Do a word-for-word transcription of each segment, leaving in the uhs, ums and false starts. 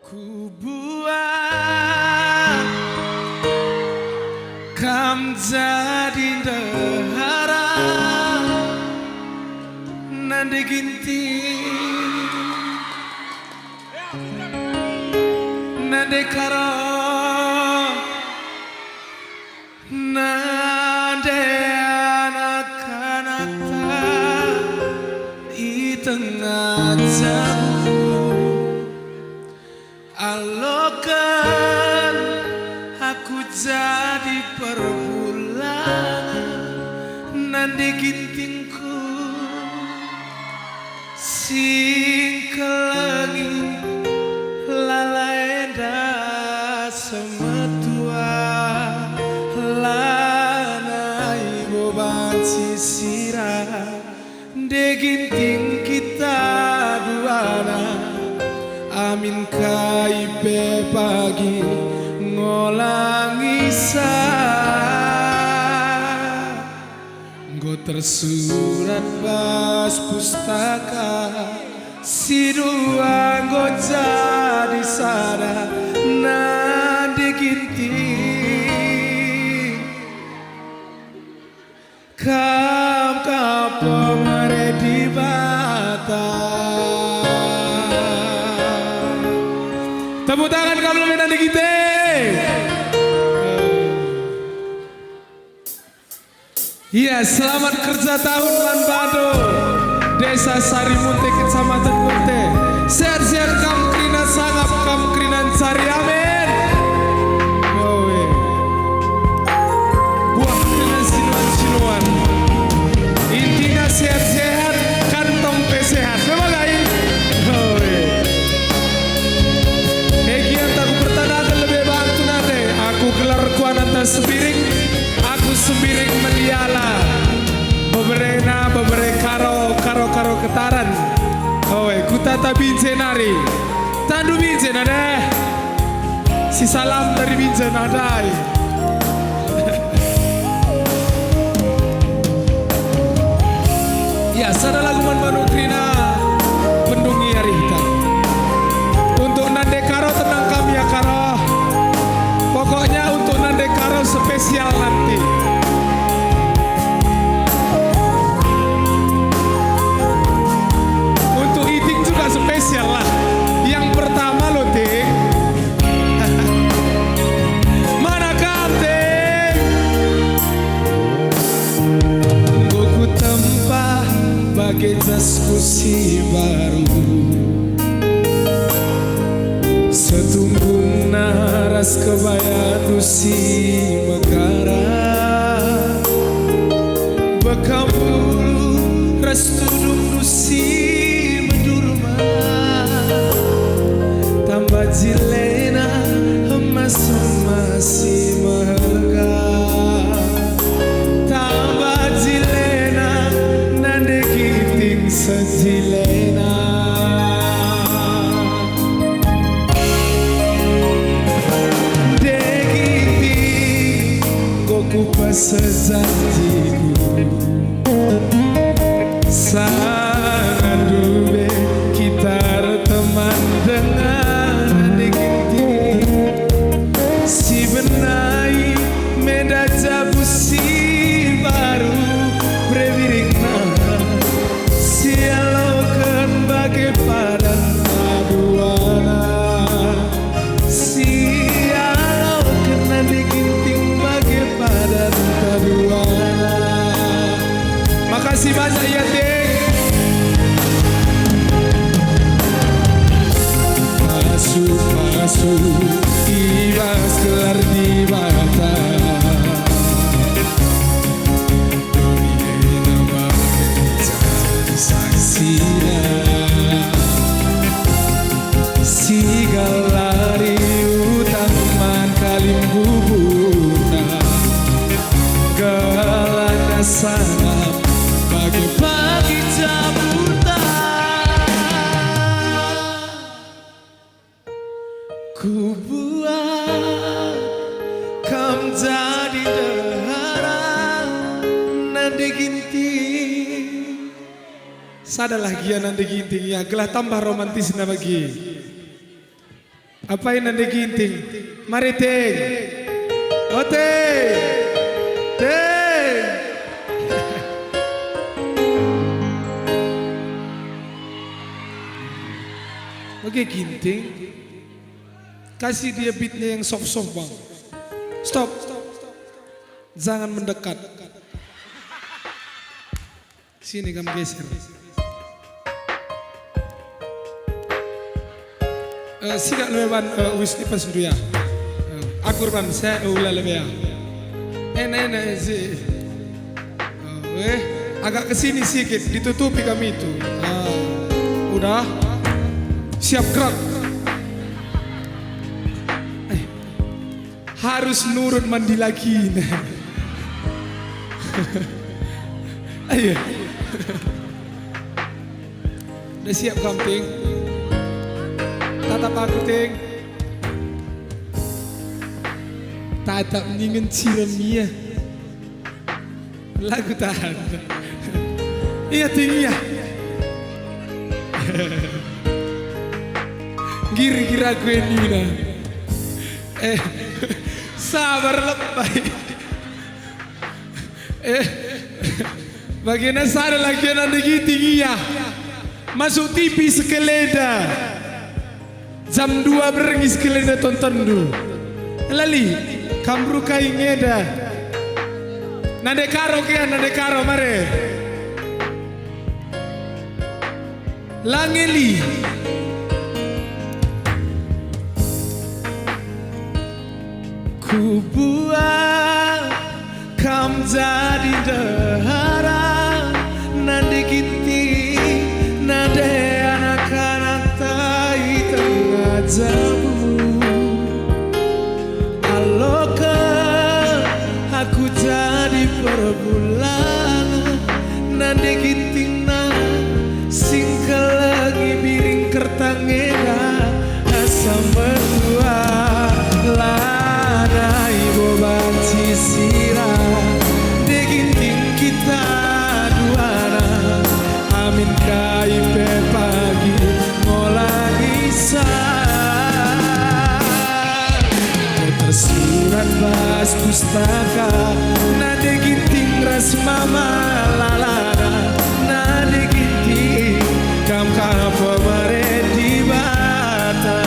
Kubuat kam jadi ndehara, Nande Ginting, Nande Karo, Nande anak-anakta i tengah jabu. Aloken aku jadi perbulangen, Nande Gintingku. Singkelengi lalai enda semetua, lanai bo banci sira. Nande Ginting kita duana, amin kai pe pagi ngolangi sa. Enggo tersurat bas pustaka, si dua enggo jadi sada, Nande Ginting. Kam ka pemere Dibata. Tepuk tangan kam lebe Nande Ginting. Iya, selamat kerja tahun man bandu. Desa Sarimunte, Kecamatan Munte. Sehat-sehat kam kerina sangap, kam kerina ncari. Amin. Oe. Buah kerina sinuan-sinuan. Intina sehat-sehat, kantong pe sehat. Memang ai? Oe. Egi anta kupertanaken lebe bangku nande, aku gelarku Ananta Sembiring, aku Sembiring Meliala. Beberena, bebere Karo, Karo, Karo Ketaran. Oe, kutata Binjai nari. Tandu Binjai nande. Si salam dari Binjai nadai. Ya, sada lagu man bandu kerina pendungi arihta. Untuk Nande Karo, tenang kam ya Karo. Pokoknya untuk Nande Karo spesial nanti. Untuk Iting juga spesial lah. Yang pertama loh, Ting. Mana kam, Ting? Enggo kutempa bage jasku si baru. Setunggungna ras kebayandu si megara. Bekam ulu ras tudungndu si medurma. Tambah jilena emas-emas si meherga. Tambah jilena Nande Ginting sejilena. Nande Ginting, enggo kupesa janjiku. Sanga ndube kita erteman dengan Nande Ginting. Si benai meda jabu si baru, bere biringna si aloken bage padan paduana. Si aloken Nande Ginting bage padan paduana. Makasih banyak ya, Ting. Pasu-pasu i bas gelar Dibata. Saksina si galari utang man kalimbubuta. Gelana sangap bagi-bagi jabuta. Kubuat kam jadi ndehara Nande Ginting. Sadalah gia Nande Ginting, ya, gelah tambah romantisna bagi. Apai Nande Ginting? Mari, Ting. O, Ting. Ting. Bage Ginting. Kasih dia beatnya yang soft-soft, Bang. Stop. Jangan mendekat. Sini kam geser. Eh, sikap lebe ban, eh, uis lipas ndu ya. Eh, akur ban, saya, eh, ula lebe ya. Enak-enak sih. Eh, agak ke sini sikit, ditutupi kami itu. Ah, udah. Siap gerak. Eh. Harus nurut man dilakina. Ayo. Udah siap kam, Ting? Tatap aku, Ting. Tatap ningen cirem ia. Lagu tahan. Iya, Ting, iya. Gira-gira aku nina. Eh, sabar lebai. Eh, bagena sada lagi Nande Ginting, iya. Masuk T V sekeleda. Jam dua berngi sekeleda tontonndu. Lali, kam beru kai ngeda. Nande Karo ke, Nande Karo, mare. La ngeli. Kubuat kam jadi ndehara, Nande Ginting, Nande anak-anakta i tengah jabu. Aloken aku jadi perbulangen, Nande Ginting, singkelengi biring kertang enda, asa mendua lanai bo banci sira. Nande Ginting, kita duana, amin kai pe pagi ngolah isa. Tersurat bas pustaka, Nande Ginting ras mama lalana, Nande Ginting, kam ka pemere Dibata.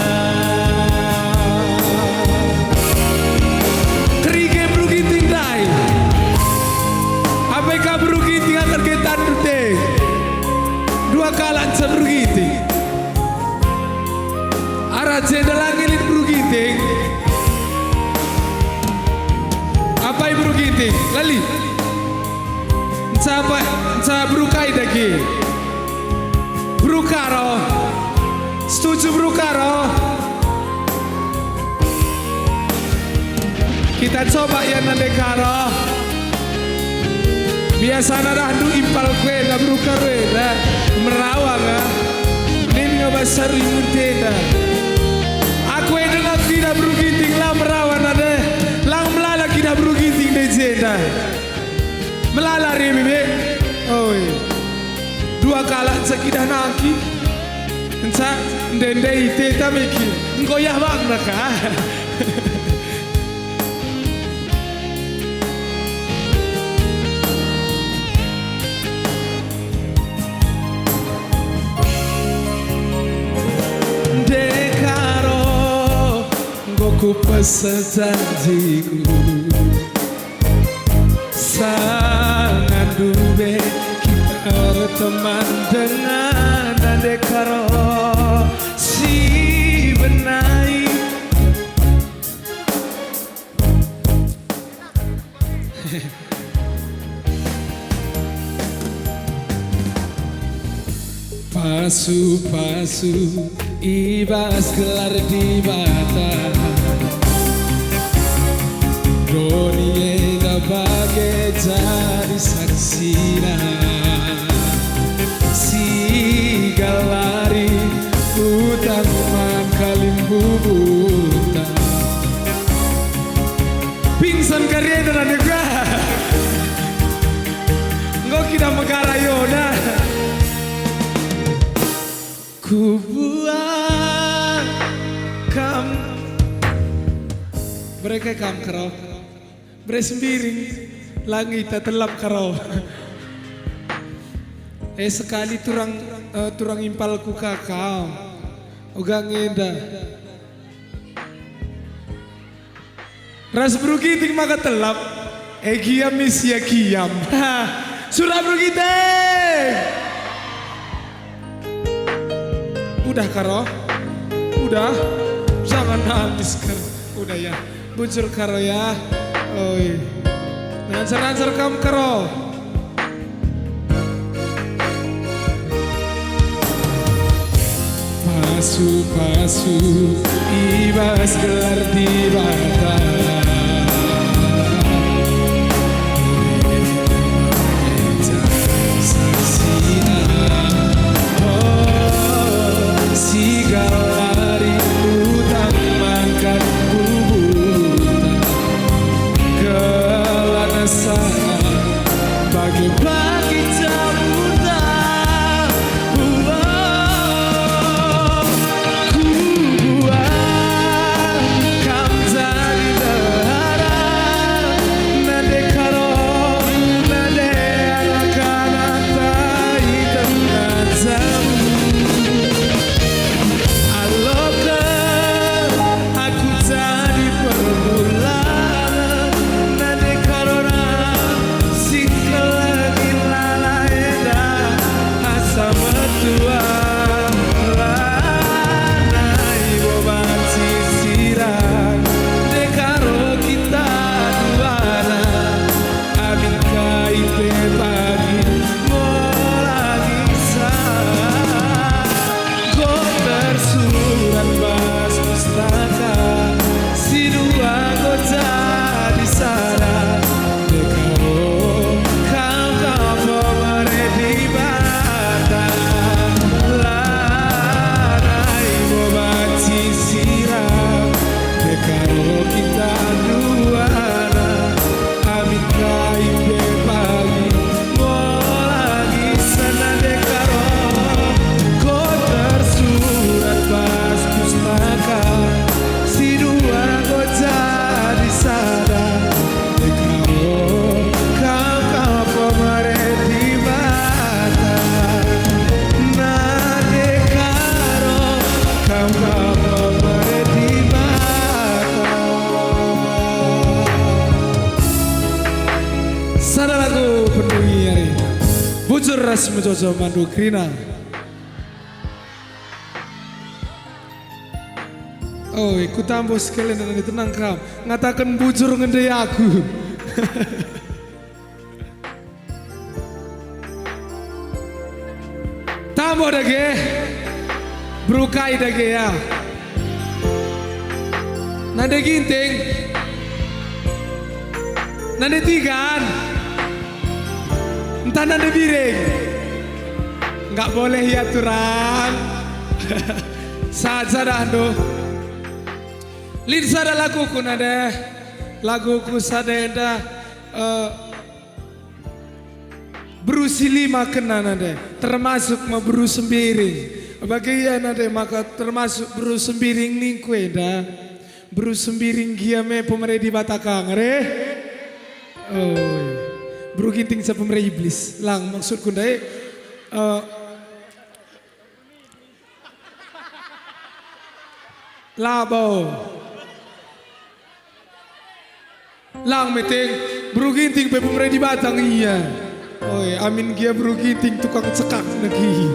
Kerina beru Ginting ndai. Apai ka beru Ginting akan kita ndu te. Dua kalak nca beru Ginting. Arah jenda la ngeli beru Ginting. Apai beru Ginting? Lali. Nca apa, nca beru kai dage? Beru Karo. Setuju beru Karo? Kita coba ya Nande Karo. Biasana dahndu impal ku enda beru Karo enda, merawa nga. Nin nga bas saru ingun tenda. Aku e denga kidah beru Ginting la merawa nande, lang melala kidah beru Ginting ndai jenda. Melala rebe be. Oi. Dua kalak nca kidah nangki. Nca ndendei teta miki. Enggo yah bangna ka. Nande Karo, enggo kupesen janjiku. Sanga ndube kita erteman dengan Nande Karo si benai. Pasu-pasu i bas gelar Dibata, doni enda bage jadi saksina. Sigalari utang man kalimbubuta. Pingsan kari enda nande ga. Enggo kita megara yona. Kubuat kam. Bere ke kam Karo. Bere Sembiring. Langi ta telap Karo. Eh, sekali turang, eh, turang impalku ka kam. Uga ngenda. Ras Bru Ginting maka telap. Eh, giam isia giam. Sura Bru Ginting. Udah Karo? Udah? Jangan nangis Karo. Udah ya. Bujur Karo ya. Oi. Lancar-lancar kam Karo. Pasu-pasu i bas gelar Dibata. Saksina, oh, si galari utang mangkat kubuta. Kelana sana bage-bage jamuta. Kubuat kam jadi ndehara, nande Karo, nande anak-anakta i tengah jamu. Aloken aku jadi perbulan, nande Karo ras si keleng lalai enda asa metua. Lanai boban sisiran, nande Karo kita duana. Amin kai pe pagi mola ngisah. Enggo tersurat bas pustaka, si dua enggo jadi sada. Dekaro kam, kam pemere Dibata. Lanai boban sisiran, dekaro kita duana. Amin kai pe pagi, mola ngisah nande Karo. Enggo tersurat bas pustaka, si dua enggo jadi sada. Dekaro kam, kam pemere Dibata. Nande Karo kam, kam pemere Dibata. Sada lagu pendungi ari. Bujur ras mejojo mandu kerina. Oi, kutambo sekalian, tenang kam. Ngataken bujur ngendai aku. Tambo dage, Bru Kai dage ya. Nande Ginting, nande Tigan, ntah nande Biring. Nggak boleh ya turang. Saja dah ndu. Lit sada laguku nande, laguku sada enda, eh, Bru si lima kena nande, termasuk me Bru Sembiring. Bage ia nande maka termasuk Bru Sembiring ningku enda. Bru Sembiring gia me pemere Dibata ka ngare. Oi. Bru Ginting ca pemere iblis. Lang maksudku ndai. Eh, Labo. Lang meting, Bru Ginting pe pemere Dibata nge ia. Oi, amin gia Bru Ginting tukang cekak negi.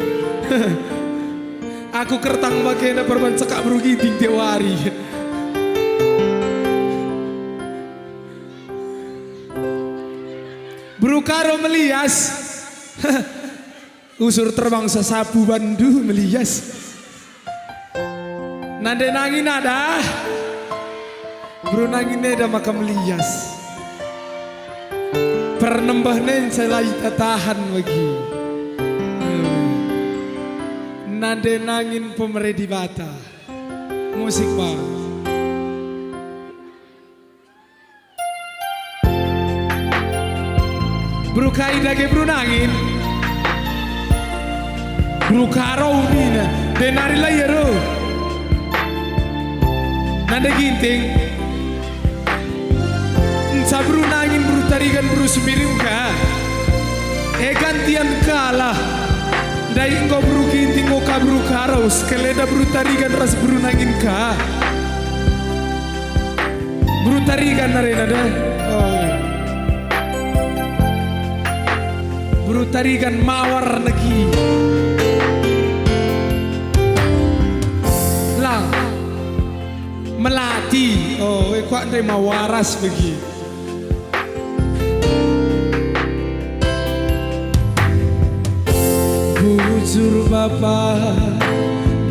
Aku kertang bagenda perban cekak Bru Ginting tiap wari. Bru Karo melias. Usur terbang sasapu bandu melias. Nande nangin ada, Bru nangin eda maka melias. Pernembeh nen selai tatahan bagi. Nande nangin pemere Dibata. Musik, Bang. Bru Kai dage Bru Nangin. Bru Karo nina, denari la ia reh. Ginting. Nca beru Nangin, beru Tarigan, beru Sembiring ka. E, gantian kalah. Ndai enggo beru Ginting, enggo ka beru Karo, sekeleda beru Tarigan ras beru Nangin ka. Beru Tarigan arena deh. Oh. Beru Tarigan mawar negi. Lang. Melati. Oh, e kuak ndai mawaras begi. Bujur Bapa,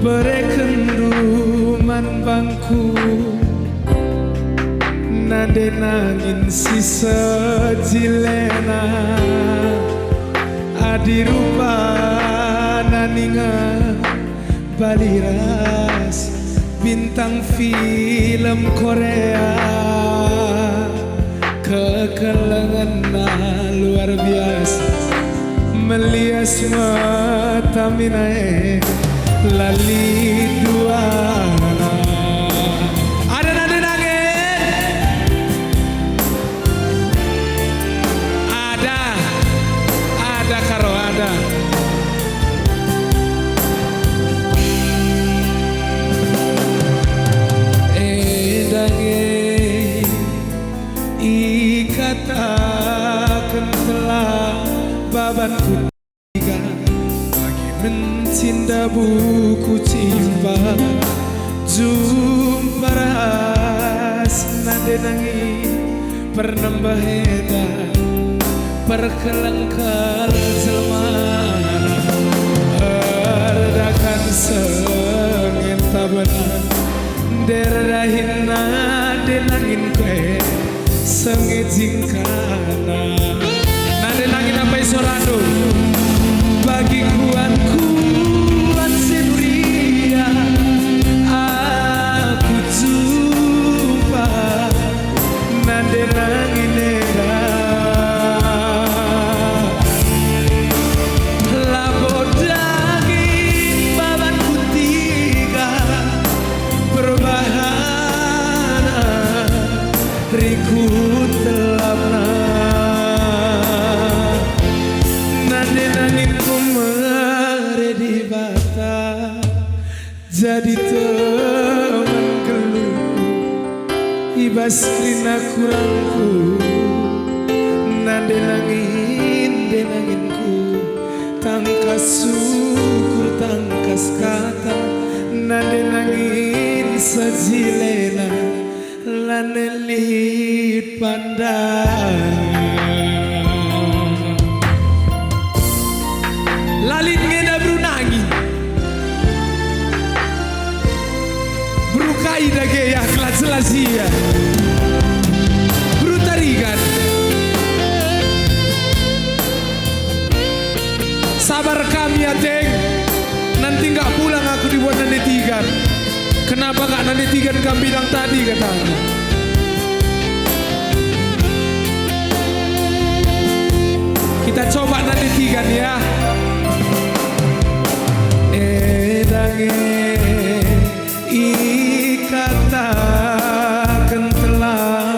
berekenndu man bangku nande Nangin si sejilena, adi rupa naninga bali ras bintang film Korea. Kekelengenna luar biasa, melias mata mina e, la lit duana. Ada nande Nangin? Ada, ada Karo, ada. Enda nge ikataken telah babanku. Bagi mencinta buku cimpa, jumpa ras nande Nangin pernembeh enda, perkelengkel jelma, erdakan sengenta benar, nderdahin nande Nangin kue. Senge jingkana. Nande Nangin, apai sorandu? Bagi kuat-kuat si nuria, aku jumpa nande Nangin enda. Labo daging baban kutiga, perbahana rikut telapna. Nande Nangin ku mere Dibata, jadi teman geluhku i bas kerina kurangku. Nande Nangin, nde Nanginku, tangkas syukur, tangkas kata, nande Nangin sejilena. Lanai lit pandangen. La lit nge enda beru Nangin. Beru kai dage ya, kelas-kelas ia. Beru Tarigan. Sabar kam ya, Teng. Nanti nggak pulang aku dibuat nande Tigan. Kenapa nggak nande Tigan kam bilang tadi, katanya. Kita coba nande Tigan ya. Enda nge ikataken telah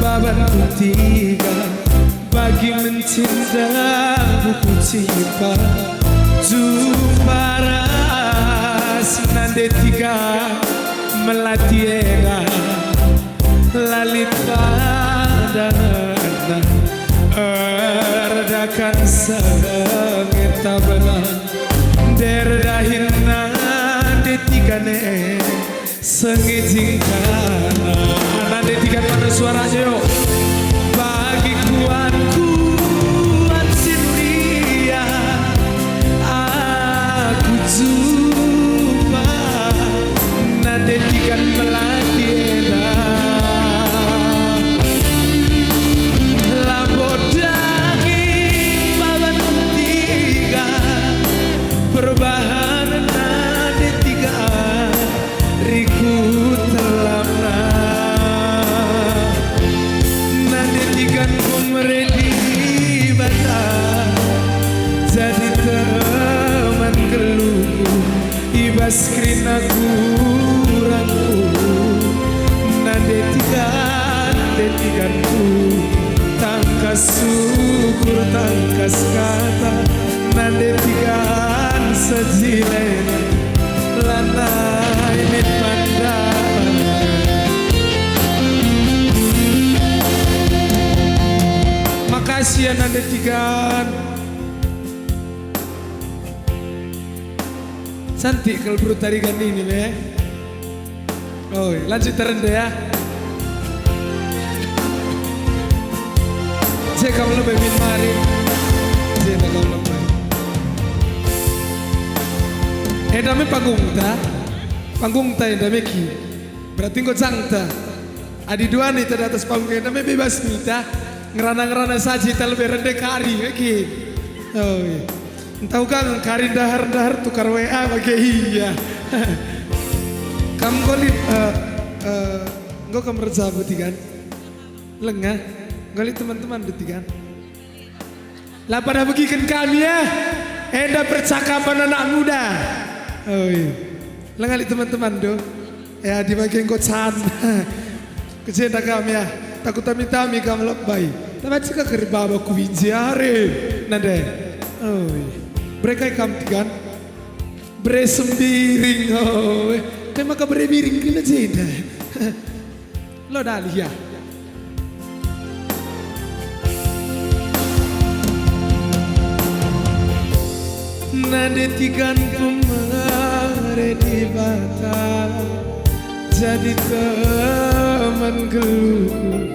baban kutiga. Bagi mencinta buku cimpa, jumpa ras nande Tiga melati enda, la lit pandangenna, erdakan sengenta benar, nderdahin nande Tiga ne. Senge jingkana. Nande Tigan mana suaranya, yo? Bagi kuat-kuat si nuria, aku jumpa nande Tigan melati enda. Labo daging baban kutiga, perbahanen nande Tiga. Rikut telapna. Nande Tigan ku mere Dibata, jadi teman geluhku i bas kerina kurangku. Tigan. Cantik kal beru Tarigan ini, me. Oi, lanjut terende ya. Je kam lebe min mari. Je kam lebe. Enda me panggungta. Panggungta enda me ki. Berarti enggo jangta. Adi duana ita di atas panggung enda me bebas nita. Ngerana-ngerana saja ita lebe rende kari, oke. Oh, iya. Ntau ka kari ndahar-ndahar tukar W A bage ia. Kam enggo lit, eh, eh, enggo kam erjabu, Tigan? Lengah. Enggo lit teman-teman, Tigan? La pada begiken kami, eh. Enda percakapan anak muda. Oi. Lenga lit teman-teman do. Ya, di bage enggo can. Kejenda kami, ya. Takut tami-tami kam lebai. Tapi cika keri baba ku binjare. Nande. Oi. Bere kai kam, Tigan? Bere sembiring. Oi. Kai maka bere biring kena jenda. Lo dalih ya. Nande Tigan pemere Dibata, jadi teman geluhku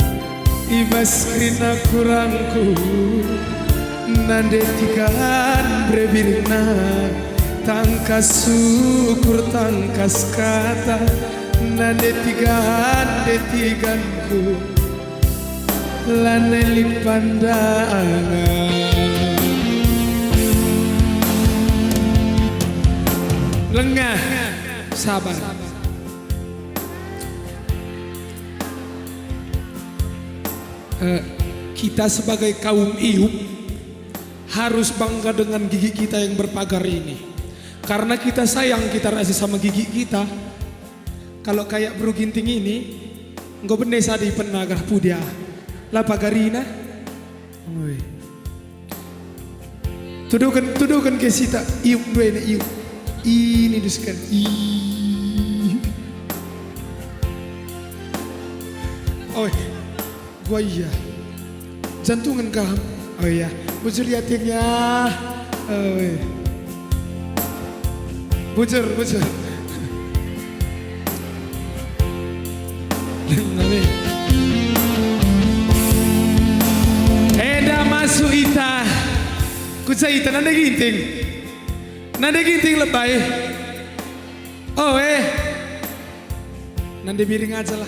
i bas kerina kurangku. Nande Tigan bere biringna, tangkas syukur, tangkas kata. Nande Tigan, nande Tiganku, lanai lit pandangan. Lengah, sabar. Eh, kita sebagai kaum Iyup harus bangga dengan gigi kita yang berpagar ini. Karena kita sayang kita ras sesama gigi kita. Kalau kayak beru Ginting ini, enggo bene sada ipenna gah pudia. La pagarina. Oi. Tuduhken, tuduhken ke sita, Iyup dua ini, Iyup. Ini duskan. Ih. Oi. Gua iya. Jantungen kam. Oh iya. Bujur ya, Ting, ya. Oh, iya. Bujur, bujur. Amin. Enda masuk ita. Kuca ita, nande Ginting. Nande Ginting lebai. Oh, eh. Nande biring aja lah.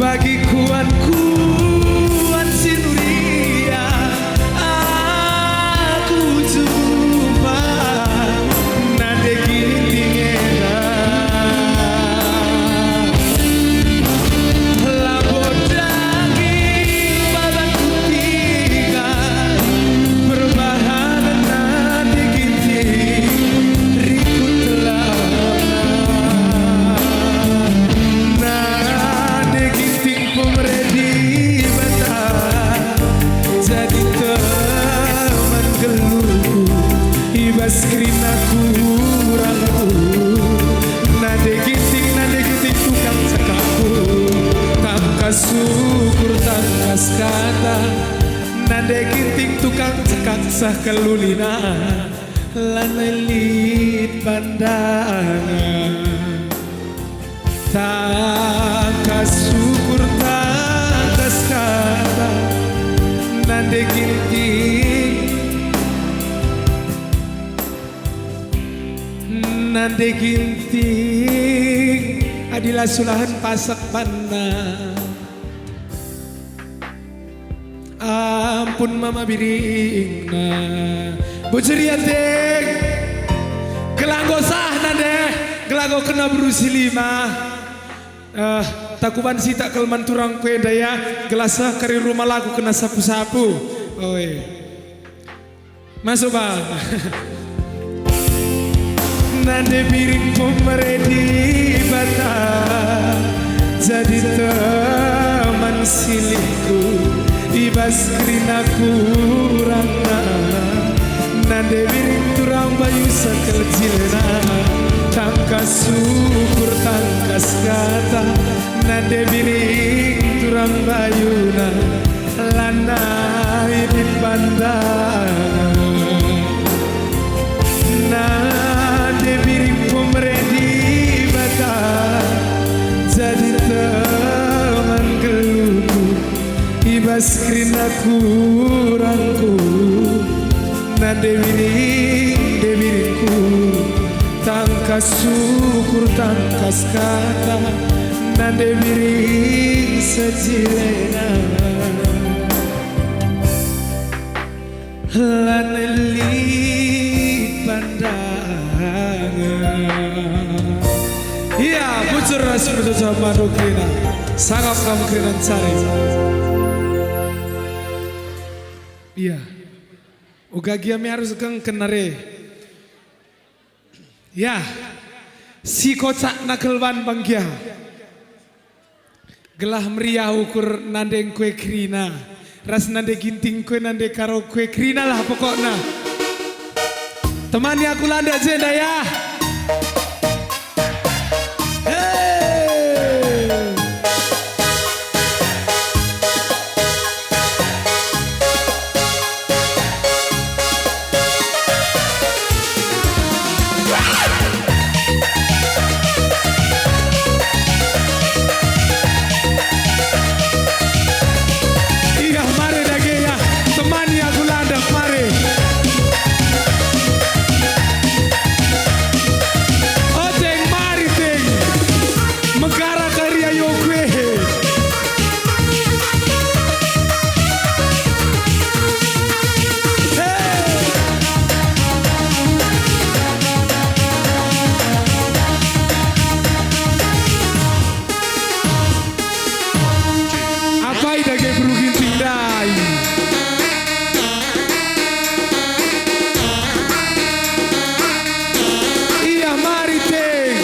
Bagi kuan-kuan si nuria aku jumpa, nande Ginting enda. Labo daging badanku Tigan, perbahanen nande Ginting rikut lama. Nande Ginting pemere Dibata, jadi teman geluhku i bas kerina kurangku. Nande Ginting, nande Ginting tukang cakapku, tangkas syukur, tangkas kata. Nande Ginting tukang cakap seh kelulina, lanai lit pandangan. Tangkas syukur, tangkas kata, nande Ginting, nande Ginting, adi la sulahen pasek banna. Ampun mama biringna. Bujur ya, Ting. Gelah enggo sah nande, gelah enggo kena beru si lima. Eh, takuban sitak kal man turangku enda ya, gelah seh kari rumah laku kena sapu-sapu. Oi. Masuk, Bang. Nande biring pemere Dibata, jadi teman silihku i bas kerina kurangna. Nande biring turang bayu seh kal jilna, tangkas syukur, tangkas kata. Nande biring turang bayu Pandangen nande biring pemere Dibata jadi teman geluhku i bas kerina kurangku. Nande biring, nande biringku, tangkas syukur, tangkas kata, nande biring sejilena. Lanai lit pandangen. Ia, bujur ras bujur sama kerina. Sangap kam kerina ncari. Ia. Uga gia me arus gengken nari. Ya, si kocakna kelban banggia. Gelah meriah ukur nande ngkue kerina, ras nande ginting ngkue nande karo kue kerina lah pokokna. Temani aku landak jenda ya. Hei. Iya, mari dage, ya. Temani aku landak, mari. O, Teng, mari, Teng. Megara kari ayo kue. Apai dage beru Ginting ndai? Ia mari, Teng.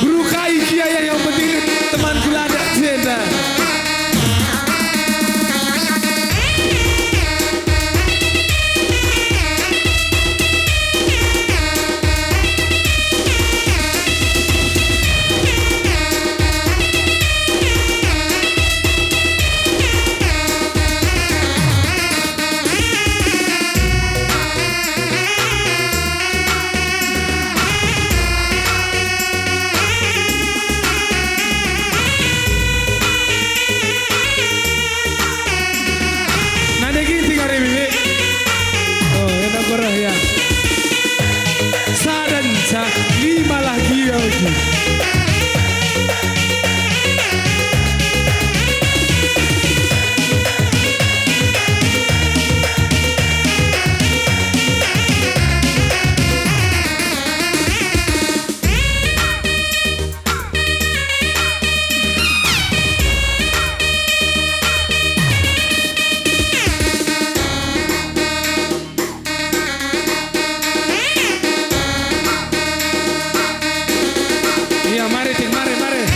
Beru kai kia, yang penting temanku landak jenda. Nande Ginting ari bibi. Oh, enak bereh ya. Sadanca lima lah gia uji. Iya, mari, Tin, mari, mari.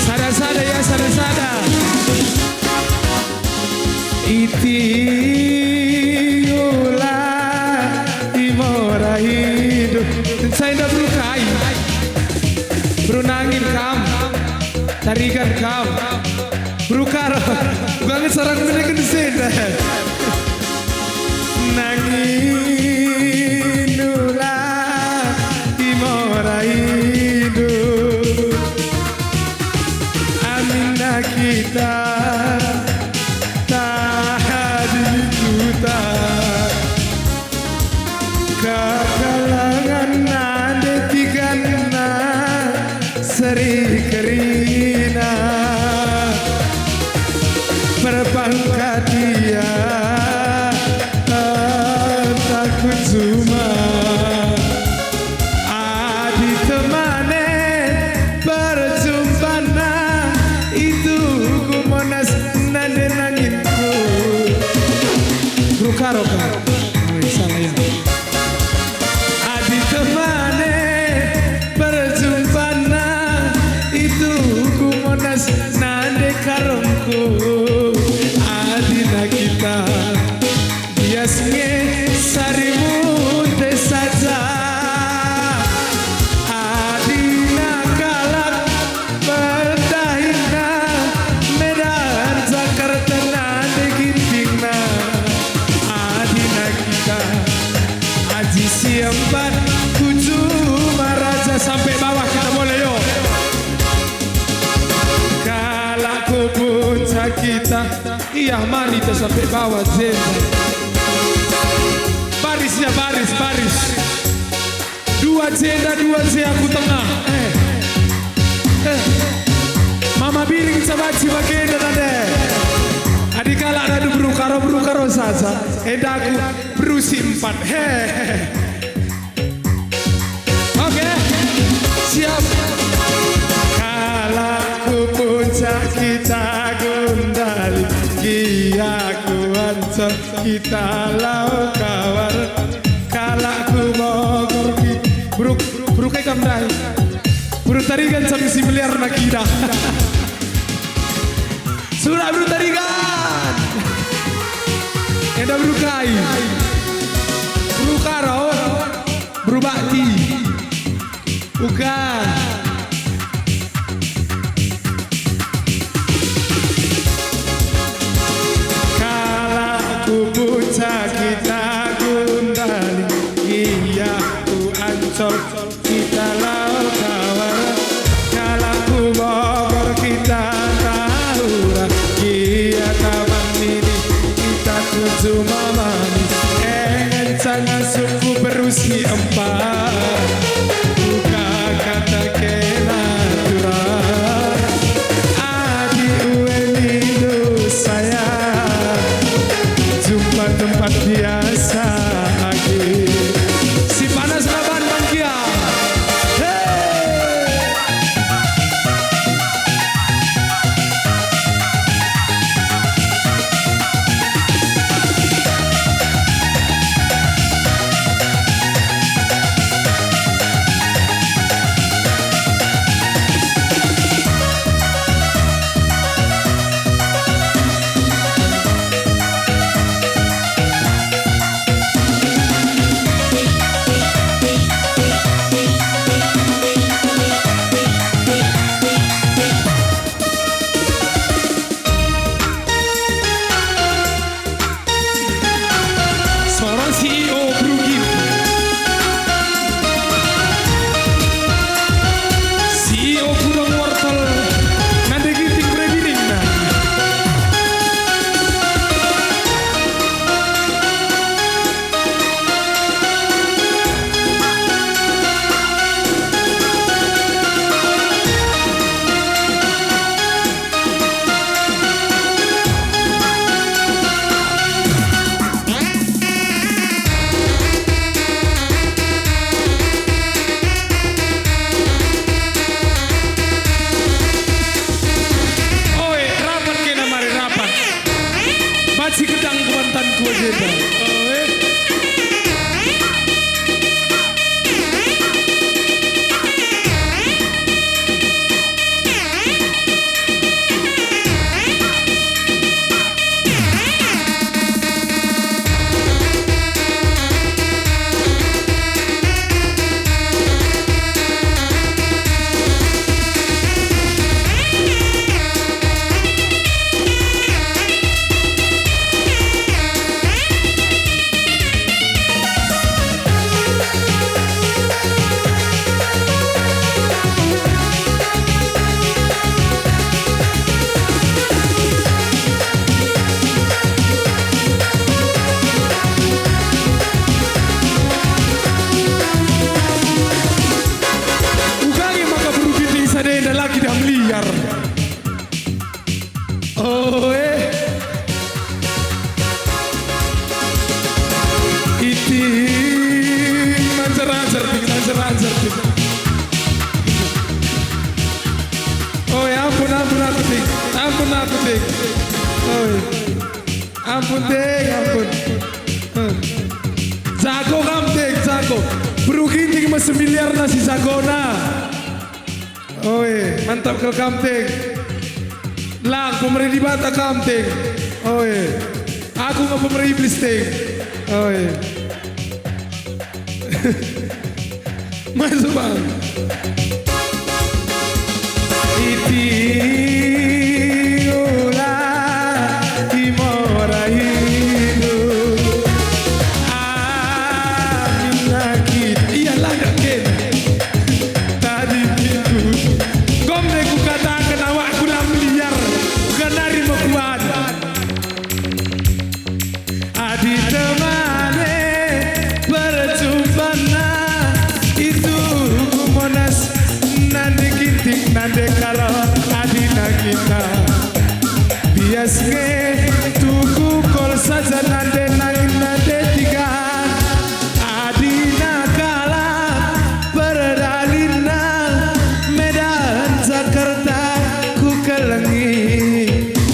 Sada-sada ya, sada-sada. Iti ula imora hidup. Saya ndak beru kai. Beru nangin kam. Tarigan kam. Beru karo. Banget sarang meneken senda. Nangin ula imora hidup. Aminna kita tadi kuta. Kakalangan nande tiganna seri kerina. Perpangkati Sampai bawah kita boleh, yo. Kalak ku Puncak kita. Iya, mari kita sampai bawah, Zen. Baris, ya, baris, baris. Dua jenda, dua je aku tengah. Eh. Eh. Mama Biring cabaci bagenda nande. Adi kalak radu beru karo, beru karo saja. Enda aku berusi empat. He. Oke. Siap. Kalak ku Puncak kita gundali. Gia ku Ancol. Kita lau kawar, kalak ku Bogor ki-, Bruk, Bruk kai kam ndai? Beru Tarigan cam si meliar na kida. Sudah Beru Tarigan. Enda Beru kai? Beru Karo, Beru Bakti. Uga. Kalak ku Puncak kita gundali, iya ku Ancol kita lau kawar. Kalak ku Bogor kita tahura, iya Taman Mini kita tuju mamani. Engen cang suku berusi empat. Buka kata kena turang. Adi ue nindu saya, jumpa tempat biasa agi. Si panas laban bangkia. Hei! Seorang C E O Brugim. C E O Gudang Wortel. Nande Ginting Prebining. Oe, rapat kena mari rapat. Banci gedang kubantanku aja dah. Oe. Uga nge maka beru Ginting sada enda la kidah meliar. Oh, eh. Iting, lancar-lancar, Ting, lancar-lancar, Ting. Oh, ya ampun, ampun aku, Ting. Ampun aku, Ting. Oh, iya. Ampun, Ting, ampun. Eh. Jago kam, Ting, jago. Beru Ginting me semiliarna si jagona. Oe, mantap kal kam, Ting. Lang, pemere Dibata kam, Ting. Oe. Aku nge pemere iblis, Ting. Oe. Masuk, Bang. Itiula imora hidup. Amin lagi. Iyalah, gak kena. Karo adina kita. Bias nge tuku kol saja nande nangin nande tiga. Adina kalak perdalinna Medan Jakarta kukelengi.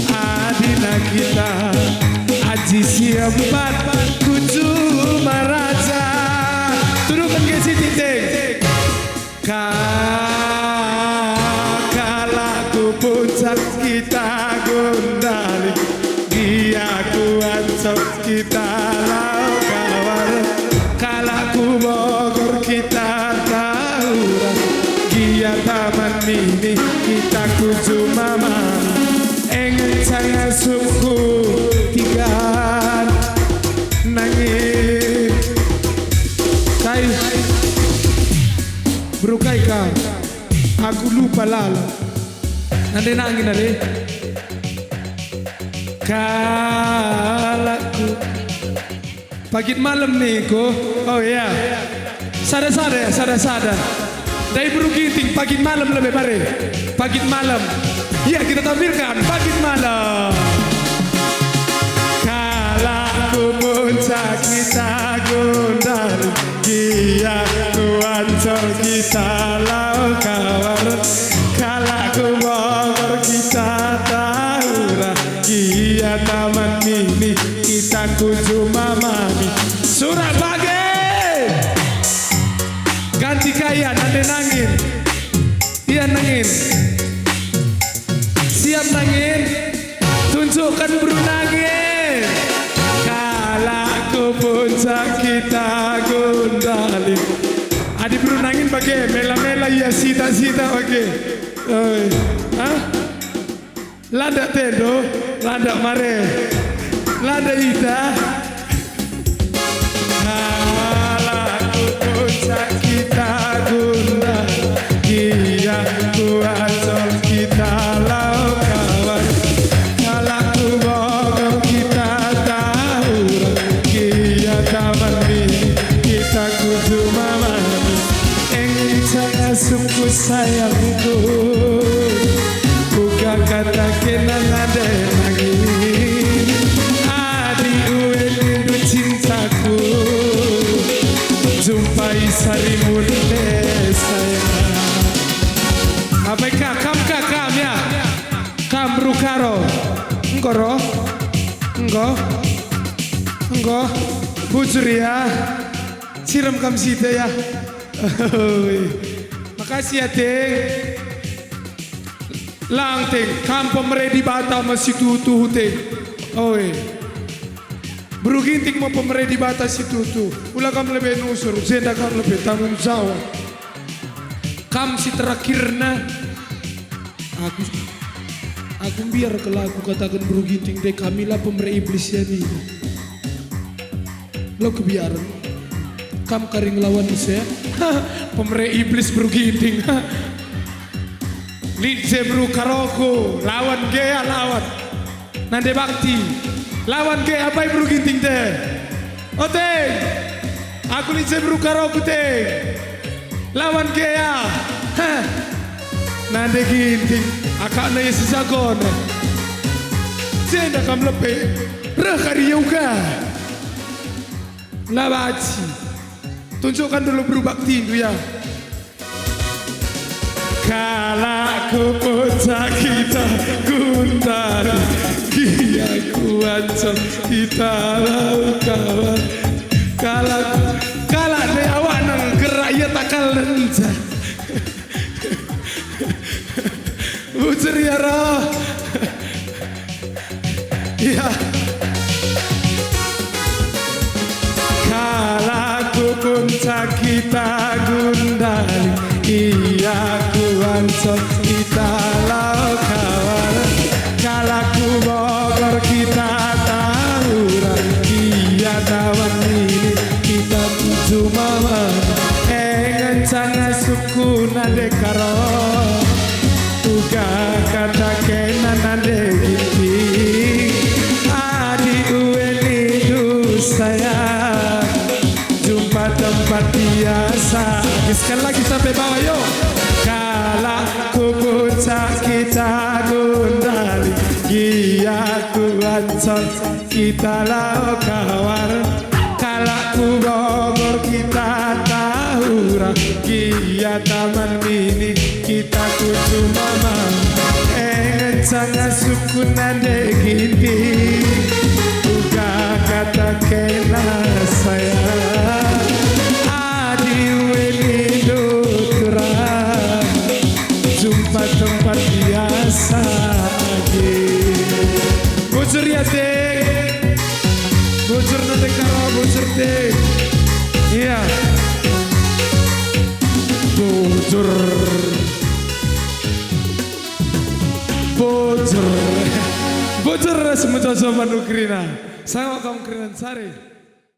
Adina kita Aji Siempat ku Juma Raja. Tuduhken nge sitik, Ting. Ka-, kalak ku Puncak kita Gundali, gia ku Ancol kita lau Kawar, kalak ku Bogor kita Tahura, gia Taman Mini kita ku Juma Mami, e ngenca ngasup ku Tigan. Nangin. Kai? Beru kai ka? Aku lupa lala. Nande nangin nande. Kalakku. Pagit malem niko. Oh ya. Sada-sada ya, sada-sada. Ndai beru Ginting, Pagit Malem lebe mari. Pagit Malem. Ya, kita tampilkan Pagit Malem. Kalak ku Puncak kita Gundali, gia ku Ancol kita lau Kawar, kalak ku Bogor kita Tahura, gia Taman Mini kita ku Juma Mami. Surak bage! Ganti gaya, nande nangin. Ia nangin. Siap nangin? Tunjukkan beru nangin. Kalak ku Puncak kita Gundali. Adi beru nangin bage, mela-mela ia sita-sita bage. Oi. Hah? Landak tendo, landak mare, landak ita. Kalak ku Puncak kita Gundali, gia ku Ancol kita lau Kawar, kalak ku Bogor kita Tahura, gia Taman Mini kita ku Juma Mami. Enggo ngasup ku sayangku, kuga kata kena nande nangin. Adi uelindu cintaku, jumpai sarimun deh sayang. Apai ka, kam ka, kam ya? Kam beru Karo. Enggo ro? Enggo? Enggo? Bujur ya. Sirem kam sita ya. Oi. Makasih ya, Ting. Lang, Ting, kam pemere Dibata me si tuhu-tuhu, Ting. Oi. Beru Ginting me pemere Dibata si tuhu-tuhu. Ula kam lebe nusur, jenda kam lebe tanggung jawab. Kam si terakhirna. Aku, aku mbiar kal aku kataken beru Ginting deh, kami la pemere iblis ya nih. Lo kebiaren. Kam kari ngelawan ise? Pemere iblis beru Ginting. Lit je beru Karoku, lawan gea lawan. Nande bakti. Lawan gea bai beru Ginting deh. Ote. Aku lit je beru Karoku te. Lawan gea. Heh. Nande Ginting. Akakna Yesus jagona. Jenda kam lepe. Reh kari ya uga. La banci. Tunjukkan dulu beru baktindu ya. Kalak ku Puncak kita Gundali, gia ku Ancol kita lau Kawar. Kalak, kalak deh awak nang gerak ia takal lenca. Bujur ya roh. Iya. Kalak ku Puncak kita Gundali, gia ku Ancol kita lau Kawar. Kalak ku Bogor kita Tahura, gia Taman Mini kita tuju mama. Engan sana sukuna dekaro. Uga kata kena nande Ginting, adi uelindu sayang, jumpa tempat biasa. Sekali lagi sampai bawah, yo. Kalak ku Puncak Kita gundali, gia ku Ancol, kita lau kawar. Kalak ku Bogor kita Tahura, gia Taman Mini kita ku Cumama. Eh, ngenca ngasup ku nande Ginting, uga kata kena saya. Adi weli dukuran, jumpa tempat biasa age. Bujur ya, Ting. Bujur nanti karo bujur, Ting. Iya. Bujur. Bujur. Bujur semuanya sama nukrina. Sama kamu kerinan sari.